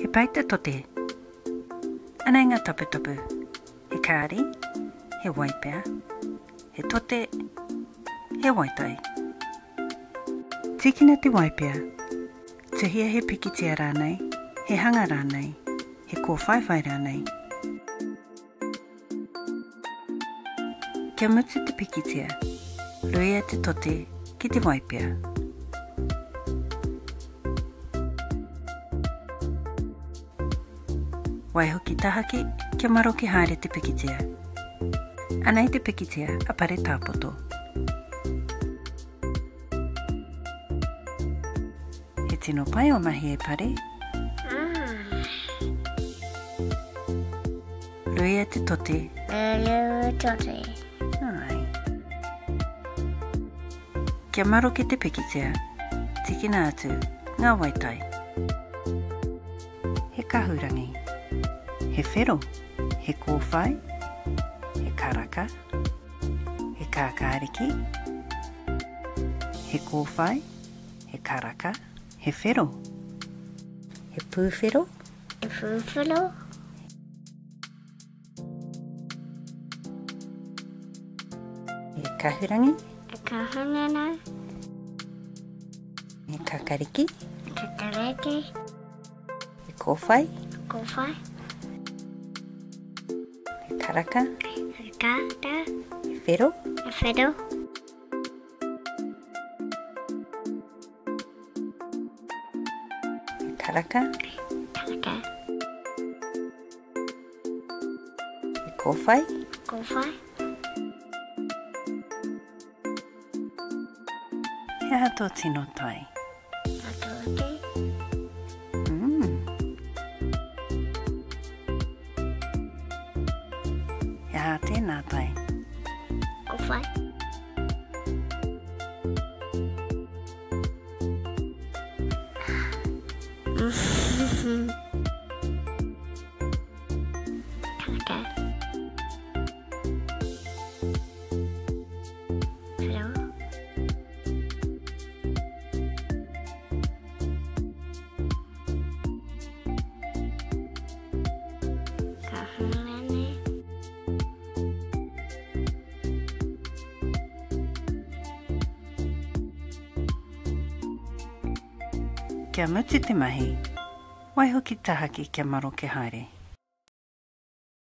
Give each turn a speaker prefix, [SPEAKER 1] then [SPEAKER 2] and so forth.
[SPEAKER 1] He pai te tote. Anei ngā taputapu. He kāri, he waipea, he tote, he waitai. Tīkina te waipea. Tuhia he pikitia rānei, he hanga rānei, he kōwhaiwhai rānei. Kia mutu te pikitia, ruia te tote ki te waipea. Waihoki tahaki kia maroke haere te pikitia. Anei te pikitia a Pare Tāpoto. He tino pai o mahi e Pare. Ruia te tote.
[SPEAKER 2] Ruia tote.
[SPEAKER 1] Ai. Kia maroke te pikitia, tikina atu ngā waitai. He kahurangi. He whero. He kōwhai. He karaka. He kākāriki. He kōwhai. He karaka. He whero. He pūwhero.
[SPEAKER 2] He pūwhero.
[SPEAKER 1] He kahurangi.
[SPEAKER 2] He kahungana.
[SPEAKER 1] He kakariki.
[SPEAKER 2] He kakariki.
[SPEAKER 1] He kōwhai.
[SPEAKER 2] He kōwhai.
[SPEAKER 1] He karaka.
[SPEAKER 2] He karaka.
[SPEAKER 1] He whero.
[SPEAKER 2] He whero.
[SPEAKER 1] He karaka.
[SPEAKER 2] Karaka.
[SPEAKER 1] He kōwhai.
[SPEAKER 2] Kōwhai.
[SPEAKER 1] He aha tō tino tai?
[SPEAKER 2] Atote.
[SPEAKER 1] Mm. He aha tēnā tai?
[SPEAKER 2] Kōwhai. Karaka. Hello. Ka hangane.
[SPEAKER 1] Kia mutu te mahi, waiho ki tahaki kia maroke haere.